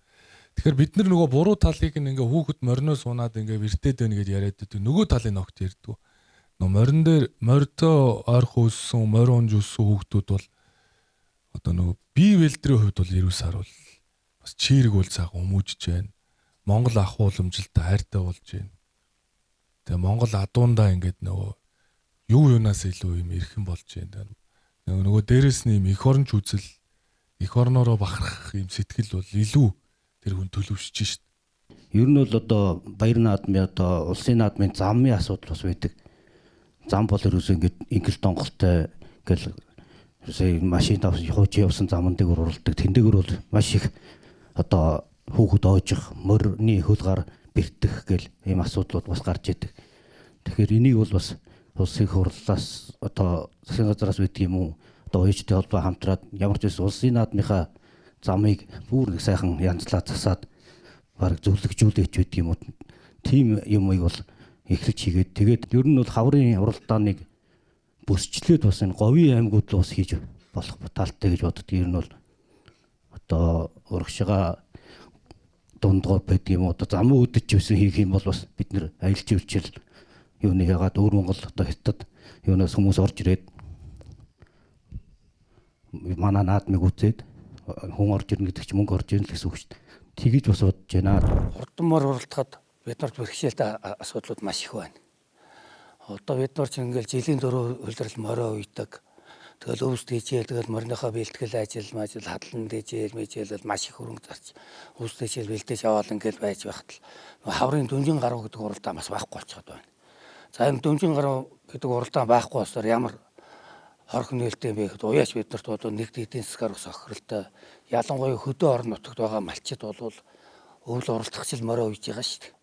Тэгэхээр бид нар нөгөө буруу талыг ингээ хүүхэд мориноос унаад ингээ вэртээд байна гэж яриад байдаг. Нөгөө талыг огт ярьдгүй. Нөгөө морин дээр морьтой ойрхон өссөн, морь унж өссөн хүүхдүүд бол одоо нөгөө бие вэлдрийн хувьд бол 90 сар бол бас чийрэг бол цаахан хүмүүжж байна. Монгол ах уламжилтаа хайртай болж байна. Тэгээ Монгол адуундаа ингээд нөгөө юу юунаас илүү юм эрхэн болж байна. Нөгөө дээрэс нь юм эх оронч үзэл, эх орноороо бахархах юм сэтгэл бол илүү тэр хүн төлөвшөж шít. Ер нь бол одоо баяр наадмын одоо улсын наадмын замын асуудал бас байдаг. Зам бол ерөөсөө ингээд ингэл донголтой ингээл ерөөсөө машин тавсан хуучин явсан заман дээгүүр уралдаг. Тэн дээгүүр бол маш их одоо хүүхэд оожих, морины хөлгаар бэртэх гэл ийм асуудлууд бас гарч идэг. Тэгэхээр энийг бол бас улсын хурлаас одоо засгийн газраас байдаг юм уу? Одоо оюучдын холбоо хамтраад ямар ч байсан улсын наадмынхаа замыг бүр нэг сайхан янзлаад засаад бараг зөвлөгжүүлээч байдаг юм уу? Тийм юмыг бол эхлэж хийгээд тэгээд ер нь бол хаврын уралдааныг бүсчлээд бас энэ говийн аймагуд л бас хийж болох баталтай гэж боддог. Ер нь бол одоо урагшгаа дундгой байдаг юм уу? Одоо замын үдэч байсан хийх юм бол бас бид нэр аялал жуулчил юуны ягаад өвөр Монгол одоо хятад юунаас хүмүүс орж ирээд манай наадмыг үзээд хүн орж ирнэ гэдэг чинь мөнгө орж ирнэ л гэсэн үг шүү дээ. Тэгэж бас бодож байна. Хурдан мор уралдахад бид нарт бэрхшээлтэй асуудлууд маш их байна. Одоо бид нар ч ингээл жилийн дөрөв хөлрөл морио уйдаг. Тэгэл өвс дижээл, тэгэл мориныхоо бэлтгэл ажил мажил хадлан дижээл, мэжээл маш их хөрөнгө зарч өвс дижээл бэлдэж аваад ингээл байж байхад л хаврын дүнжин гаруй гэдэг уралдаан бас байхгүй болчиход байна. За энэ дүнжин гаруй гэдэг уралдаан байхгүй болсоор ямар хорх нээлттэй юм бэ гэхэд уяач бид нарт бол нэг эдийн засгаар бас охиролтой. Ялангуяа хөдөө орон нутагт байгаа малчид бол өвөл уралдахч л морио уйж байгаа шүү дээ.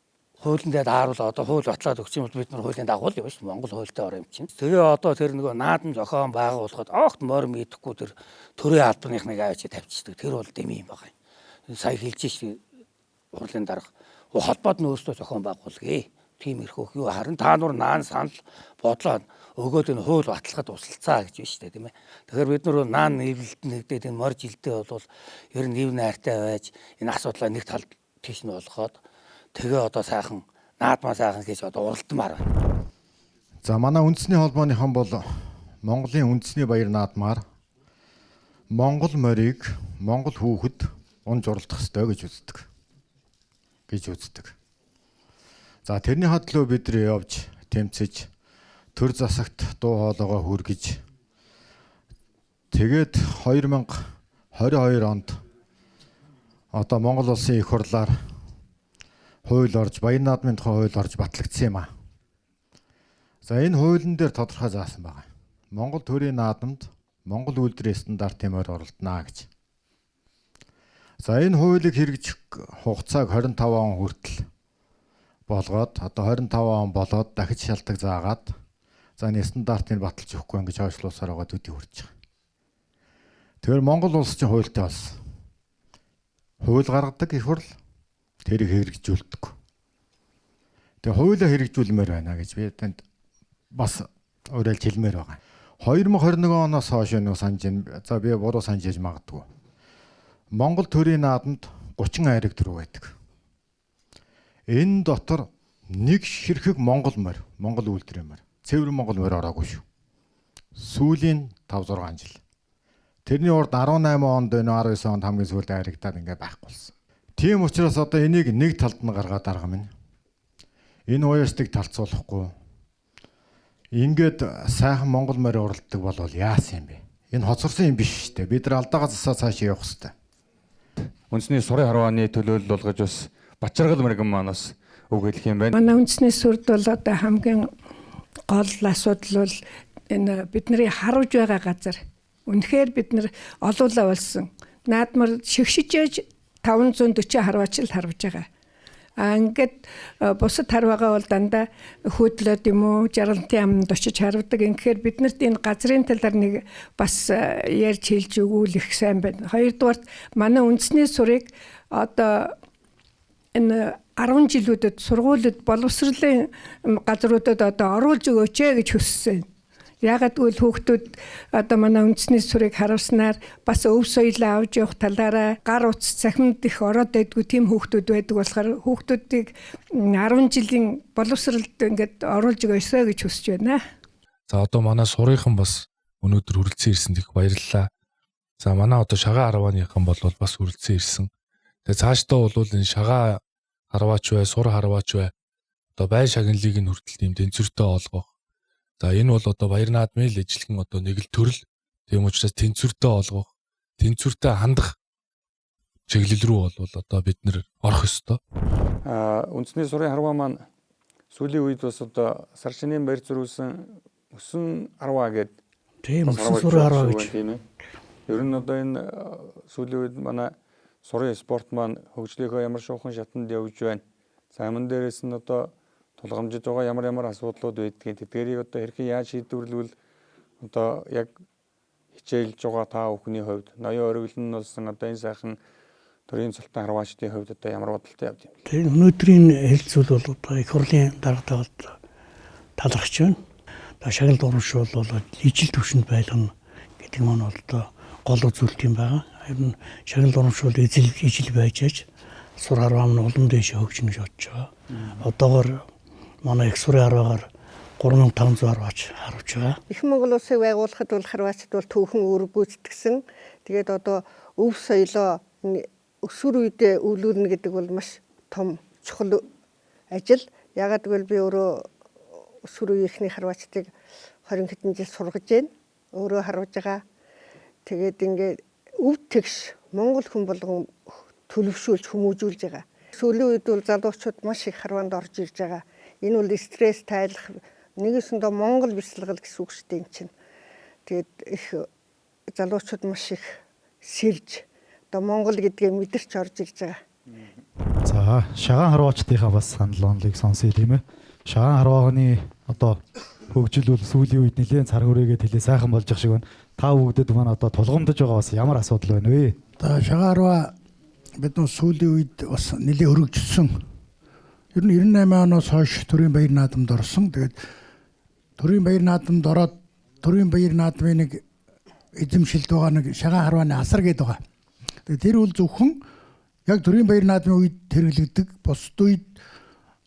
Хуулиндээ дааруул одоо хууль батлаад өгч юм бол бид нар хуулийн дагуу л явна шүү. Монгол хуультай ор юм чинь. Тэгээ одоо тэр нөгөө наадан зохион байгуулахад огт морь мэдэхгүй тэр төрийн албаныхныг авчиж тавьчихдаг. Тэр бол дэми юм байна. Сая хэлж шээ хурлын дарга. Холбоод нь өөрсдөө зохион байгуулъя. Тийм эрх өгөх юу харин та нар наан санал бодлоо өгөөд энэ хууль батлахад тусалцаа гэж байна шүү дээ, тийм ээ. Тэгэхээр бид нар наан нэвлэлт нэгдээд энэ морь жилдээ бол ер нь нэв найртай байж энэ асуудлаа нэг талд тийш нь болгоод тэгээ одоо сайхан наадмаа сайхан гэж одоо уралдмаар байна. За манай үндэсний холбооныхон бол Монголын үндэсний баяр наадмаар Монгол морийг Монгол хүүхэд унж уралдах ёстой гэж үздэг. За тэрний хадлуу бид нар явж тэмцэж төр засагт дуу хоолойгоо хүргэж тэгээд 2022 онд одоо Монгол улсын их хурлаар хууль орж баяр наадмын тухай хууль орж батлагдсан юм аа. За энэ хуулийн дээр тодорхой заасан байгаа. Монгол төрийн наадамд Монгол үйлдвэрийн стандартын морь оролдоно гэж. За энэ хуулийг хэрэгжих хугацааг 25 он хүртэл болгоод одоо 25 он болоод дахиж шалтгаан заагаад за энэ стандартыг баталж өгөхгүй ингэж хойшлуулсаар байгаа төдий хүрч байгаа. Тэгэхээр Монгол улс чинь хуультай болсон. Хууль гаргадаг их хурл тэрийг хэрэгжүүлдэг. Тэгээ хуулиа хэрэгжүүлмээр байна гэж би танд бас уриалж хэлмээр байгаа. 2021 оноос хойш нөө санаж байна. За би буруу санаж яж магадгүй. Монгол төрийн наадамд 30 айраг төрөв байдаг. Энэ дотор нэг ширхэг Монгол морь, Монгол үйлдвэрийн морь, цэвэр Монгол морь ороогүй шүү. Сүүлийн 5-6 жил. Тэрний урд 18 онд энэ 19 онд хамгийн сүүлд айрагдаад ингээ байхгүй болсон. Тийм учраас одоо энийг нэг талд нь гаргаад арга минь. Энэ уяастыг талцуулахгүй. Ингээд сайхан Монгол морь уралддаг бол яасан юм бэ? Энэ хоцорсон юм биш шүү дээ. Бид нар алдаагаа засаа цааш явах хэрэгтэй. Үндэсний сурын харвааны төлөөлөл болгож бас Бачаргал мэрэгэн маань бас үг хэлэх юм байна. Манай үндэсний сүрд бол одоо хамгийн гол асуудал бол энэ бидний харуулж байгаа газар. Үнэхээр бид нар олуулаа болсон. Наадмар шигшиж яж 540 харваач л харваж байгаа. А ингээд бусад харваагаа бол дандаа хөөдлөөд юм уу жаргалтын аманд очиж харвдаг. Ингээд биднэрт энэ газрын талаар нэг бас ярьж хэлж өгвөл их сайн байна. Хоёрдугаарт манай үндэсний сурыг одоо энэ 10 жилүүдэд сургуулиуд боловсролын газруудад одоо оруулж өгөөч гэж хүссэн. Яагаад гэвэл хүүхдүүд одоо манай үндэсний сурыг харуулснаар бас өв соёлоо авч явах талаараа гар утас цахимд их ороод байдгүй тийм хүүхдүүд байдаг болохоор хүүхдүүдийг 10 жилийн боловсролд ингээд оруулж өгөөсэй гэж хүсэж байна. За одоо манай сурынхан бас өнөөдөр хүрэлцэн ирсэнд их баярлалаа. За манай одоо шагаа харвааныхан бол бас хүрэлцэн ирсэн. Тэгээ цаашдаа бол энэ шагаа харваач бай, сур харваач бай. Одоо бай шагналыг нь хүртэл тийм тэнцвэртэй олгох. За энэ бол одоо баяр наадмын л ижилхэн одоо нэг л төрөл. Тийм учраас тэнцвэртэй олгох, тэнцвэртэй хандах чиглэл рүү бол одоо бид нэр орох ёстой. Үндэсний сурын харваа маань сүүлийн үед бас одоо сар шинийн баяр зөрүүлсэн өсөн харваа гэдэг. Тийм, өсөн сурын харваа гэж. Тийм ээ. Ер нь одоо энэ сүүлийн үед манай сурын спорт маань хөгжлийнхөө ямар шуухан шатанд явж байна. За мөн дээрээс нь одоо тулгамжиж байгаа ямар ямар асуудлууд байдгийг тэдгэрийг одоо хэрхэн яаж шийдвэрлэвэл одоо яг хичээлж байгаа та бүхний хувьд ноён ориглон болсон одоо энэ сайхан төрийн цолтон харваачдын хувьд одоо ямар бодолтой явд юм бэ? Тийм, өнөөдрийн хэлцүүл бол одоо их хурлын даргатай бол талархаж байна. Одоо шагнал урамшуул бол ижил түвшинд байлгана гэдэг маань бол одоо гол үзүүлэлт юм байгаа. Ер нь шагнал урамшуул ижил байж аж сур харваа нь улам дээш хөгжинэ гэж бодож байгаа. Одоогор манай их сурын харваагаар 3500 харваач харвж байгаа. Их Монгол улсыг байгуулахад бол харваачд бол түүхэн үүрэг гүйцэтгсэн. Тэгээд одоо өв соёлоо өсвөр үедээ өвлүүлнэ гэдэг бол маш том чухал ажил. Ягаад гэвэл би өөрөө өсвөр үеийнхний харваачдыг 20 хэдэн жил сургаж байна. Өөрөө харваж байгаа. Тэгээд ингээд өв тэгш Монгол хүн болгон төлөвшүүлж хүмүүжүүлж байгаа. Сүүлийн үед бол залуучууд маш их харваанд орж ирж байгаа. Энэ бол стресс тайлах нэгэсэндээ Монгол бясалгал гэсэн үг шүү дээ энэ чинь. Тэгээд их залуучууд маш их сэрж одоо Монгол гэдгээ мэдэрч орж ирж байгаа. За, шагаан харваачдынхаа бас санал онолыг сонсъё тийм ээ. Шагаан харвааны одоо хөгжил бол сүүлийн үед нэлээд цар хүрээгээд хэлээ сайхан болж ах шиг байна. Та бүгдэд маань одоо тулгамдж байгаа бас ямар асуудал байна вэ? Одоо шагаан харваа бид нар сүүлийн үед бас нэлээд өргөжсөн. Ер нь 98 оноос хойш төрийн баяр наадамд орсон. Тэгээд төрийн баяр наадамд ороод төрийн баяр наадмын нэг эзэмшилд байгаа нэг шагаан харвааны асар гэдэг байгаа. Тэгээд тэр үл зөвхөн яг төрийн баяр наадмын үед хэрэглэгдэг, бусд үед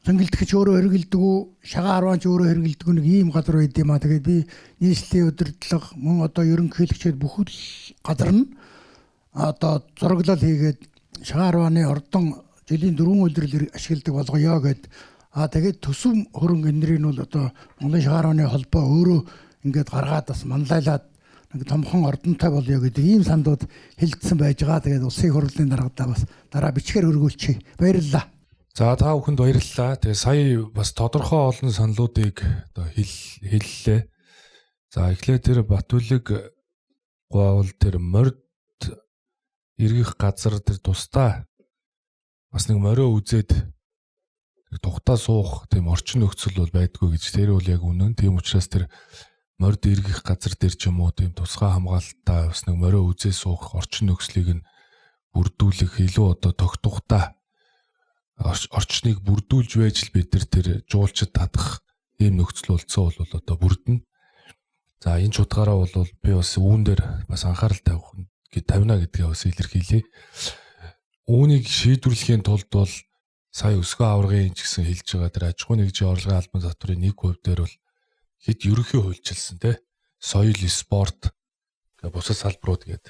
цэнгэлдэгч өөрөө хэрэглэдэг үү, шагаан харваач өөрөө хэрэглэдэг нэг ийм газар байд юм а. Тэгээд би нийслэлийн удирдлага мөн одоо ерөнхийлөгчид бүхэл газар нь одоо зураглал хийгээд шагаан харвааны ордон жилийн 4 өдрөл ашигладаг болгоё гэд. А тэгээд төсөв хөрөнгө энэрийг бол одоо Монголын шагаан харвааны холбоо өөрөө ингээд гаргаад бас манлайлаад нэг томхон ордонтой болёо гэдэг ийм сандууд хэлэлцсэн байж байгаа. Тэгээд улсын их хурлын даргадаа бас дараа бичгээр өргүүлчихье. Баярлалаа. За та бүхэнд баярлалаа. Тэгээ сая бас тодорхой олон саналуудыг одоо хэллээ. За эхлээд тэр Батүлэг гуавал тэр морд эргэх газар тэр тусдаа бас нэг морио үзээд тухтаа суух тийм орчин нөхцөл бол байдгүй гэж тэр бол яг үнэн. Тийм учраас тэр морд эргэх газар дээр ч юм уу тийм тусгай хамгаалттай бас нэг морио үзээ суух орчин нөхцөлийг нь бүрдүүлэх илүү одоо тогтухтай орчныг бүрдүүлж байж л бид тэр жуулчид татах ийм нөхцөл болцсон бол одоо бүрдэнэ. За энэ ч утгаараа бол би бас үүн дээр бас анхаарал тавих гэж тавина гэдгээ бас илэрхийлье. Үүнийг шийдвэрлэхийн тулд бол сая өсгөө аваргын ч гэсэн хэлж байгаа тэр аж ахуйн нэгжийн орлогын албан татврын 1% дээр бол хэд ерөнхий хуульчилсан те соёл спорт гэх бусад салбарууд гээд.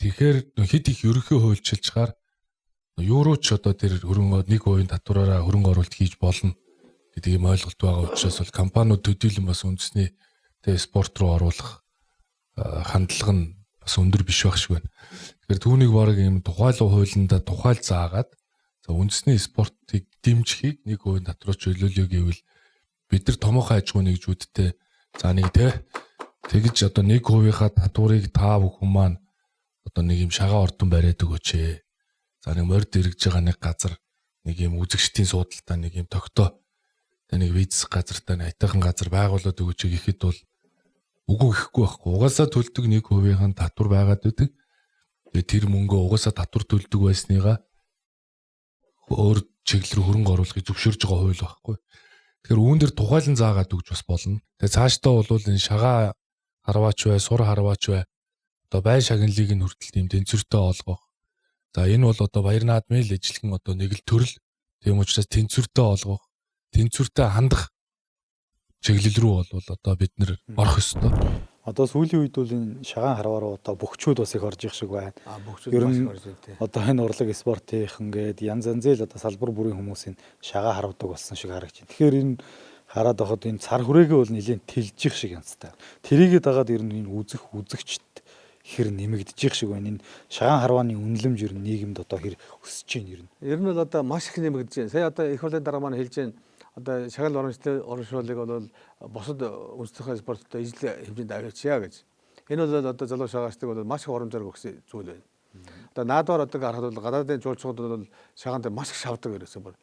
Тэгэхээр хэд их ерөнхий хуульчилж хаар юу руу ч одоо тэр хөрөнгө 1% татвараараа хөрөнгө оруулалт хийж болно гэдэг ийм ойлголт байгаа учраас бол компаниуд төдийлөн бас үндэсний тэ спорт руу оруулах хандлага нь бас өндөр биш байх шиг байна. Тэгэхээр түүнийг бараг ийм тухайлан хуулиндаа тухайл заагаад за үндэсний спортыг дэмжихийг 1% татвараар чөлөөлөе гэвэл бид нар томоохон аж ахуйн нэгжүүдтэй за нэг те тэгж одоо 1%-ийнхаа татварыг та бүхэн маань одоо нэг юм шагаа ордон бариад өгөөч ээ. За нэг морд эргэж байгаа нэг газар нэг юм үзэгчдийн суудалтай нэг юм тогтоо тэ нэг виз газартай нэг аятайхан газар байгуулад өгөөч гэхэд бол үгүй гэхгүй байхгүй. Угаасаа төлдөг 1%-ийн татвар байгаад байдаг. Тэгээ тэр мөнгөө угаасаа татвар төлдөг байсныгаа өөр чиглэл рүү хөрөнгө оруулахыг зөвшөөрж байгаа хууль байхгүй. Тэгэхээр үүн дээр тухайлан заагаад өгч бас болно. Тэгээ цаашдаа бол энэ шагаа харваач бай, сур харваач бай. Одоо бай шагналыг нь хүртэл тийм тэнцвэртэй олгох. За энэ бол одоо баяр наадмын л ижилхэн одоо нэг л төрөл. Тийм учраас тэнцвэртэй олгох, тэнцвэртэй хандах чиглэл рүү бол одоо бид нэр орох ёстой. Одоо сүүлийн үед бол энэ шагаан харваар одоо бөхчүүд бас их орж их шиг байна. Бөхчүүд маш их орж байна, тий. Одоо энэ урлаг спортынхан гээд янз янзын л одоо салбар бүрийн хүмүүс энэ шагаан харвдаг болсон шиг харагдаж байна. Тэгэхээр энэ хараад байхад энэ цар хүрээгээ бол нэлээд тэлжих шиг янзтай. Тэрийгээ дагаад ер нь энэ үзэх үзэгчд хэр нэмэгдэж их шиг байна. Энэ шагаан харвааны үнэлэмж ер нь нийгэмд одоо хэр өсөж байна ер нь. Ер нь бол одоо маш их нэмэгдэж байна. Сая одоо их хурлын дарга маань хэлж байна. Одоо шагнал урамшууллыг бол бусад үндэслэлийн спорттой ижил хэмжээнд аваачъя гэж. Энэ бол одоо залуу шагаачдаг бол маш их урам зориг өгсөн зүйл байна. Одоо наадвар одоо харахад бол гадаадын жуулчдууд бол шагаан дээр маш их шавдаг ерөөсөө бүр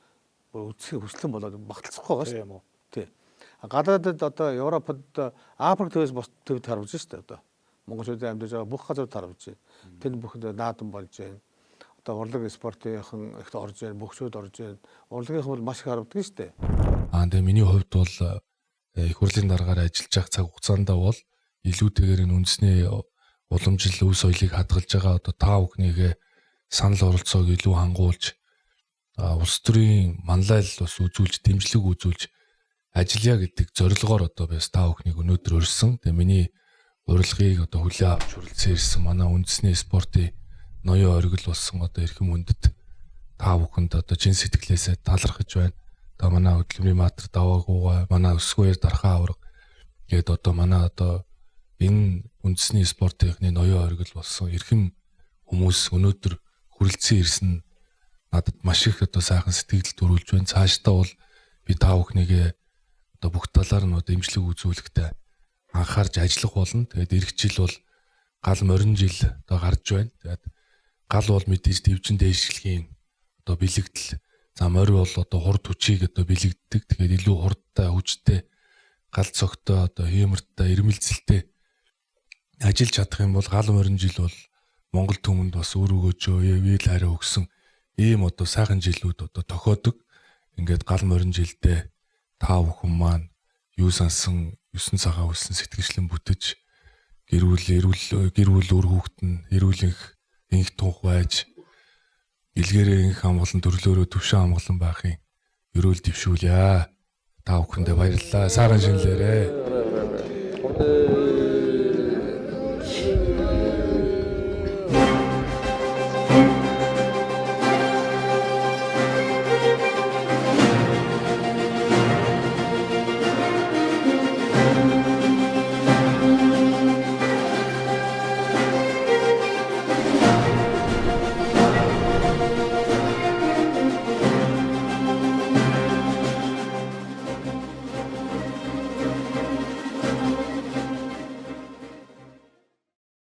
үзэх хүслэн болоод багталцахгүй байгаа шүү дээ. Тий. Гадаадад одоо Европод Африк төвөөс бус төвд харуулж шүү дээ одоо. Монголчуудын амьдарч байгаа бүх газар харуулж байна. Тэнд бүхэнд наадам болж байна. Одоо урлаг спортынхан ихт орж байна, бөхчүүд орж байна. Урлагийнхан бол маш их харуулдаг шүү дээ. Тэгээ миний хувьд бол их хурлын даргаар ажиллаж байгаа цаг хугацаанд бол илүүтэйгээр энэ үндэсний уламжлал өв соёлыг хадгалж байгаа одоо та бүхнийгээ санал оролцоог илүү хангуулж улс төрийн манлайл бас үзүүлж дэмжлэг үзүүлж ажиллая гэдэг зорилгоор одоо бас та бүхнийг өнөөдөр урьсан. Тэгээ миний урилгыг одоо хүлээн авч хүрэлцэн ирсэн манай үндэсний спортын ноён оргил болсон одоо эрхэм хүндэт та бүхэнд одоо чин сэтгэлээсээ талархаж байна. Одоо манай хөдөлмөрийн маатар даваагүйгаа, манай өсгөөөр дархаа авраг гээд одоо манай одоо энэ үндэсний спортын ноён оргил болсон эрхэм хүмүүс өнөөдөр хүрэлцэн ирсэн надад маш их одоо сайхан сэтгэл төрүүлж байна. Цаашдаа бол би та бүхнийгээ одоо бүх талаар нь дэмжлэг үзүүлэхдээ анхаарч ажиллах болно. Тэгээд эх жил бол гал морин жил одоо гарч байна. Тэгээд гал бол мэдээж дивжин дээшлэгийн одоо бэлэгдэл. За морь бол одоо хурд хүчийг одоо бэлэгддэг. Тэгэхээр илүү хурдтай, хүчтэй, гал цогтой, одоо хиймэртэй, ирмэлзэлтэй ажиллаж чадах юм бол гал морин жил бол Монгол түмэнд бас үр өгөөжөө, үйл хайраа өгсөн ийм одоо сайхан жилүүд одоо тохиодог. Ингээд гал морин жилдээ та бүхэн маань юу сансан 9 цагаа үлсэн сэтгэжлэн бүтэж гэр бүл үр хүүхэд нь эрүүл энх тунх байж илгээрээ энх амгалан төрлөөрөө төвшин амгалан байхын ерөөл дэвшүүлье. Та бүхэндээ баярлалаа. Сайхан шинэлээрээ.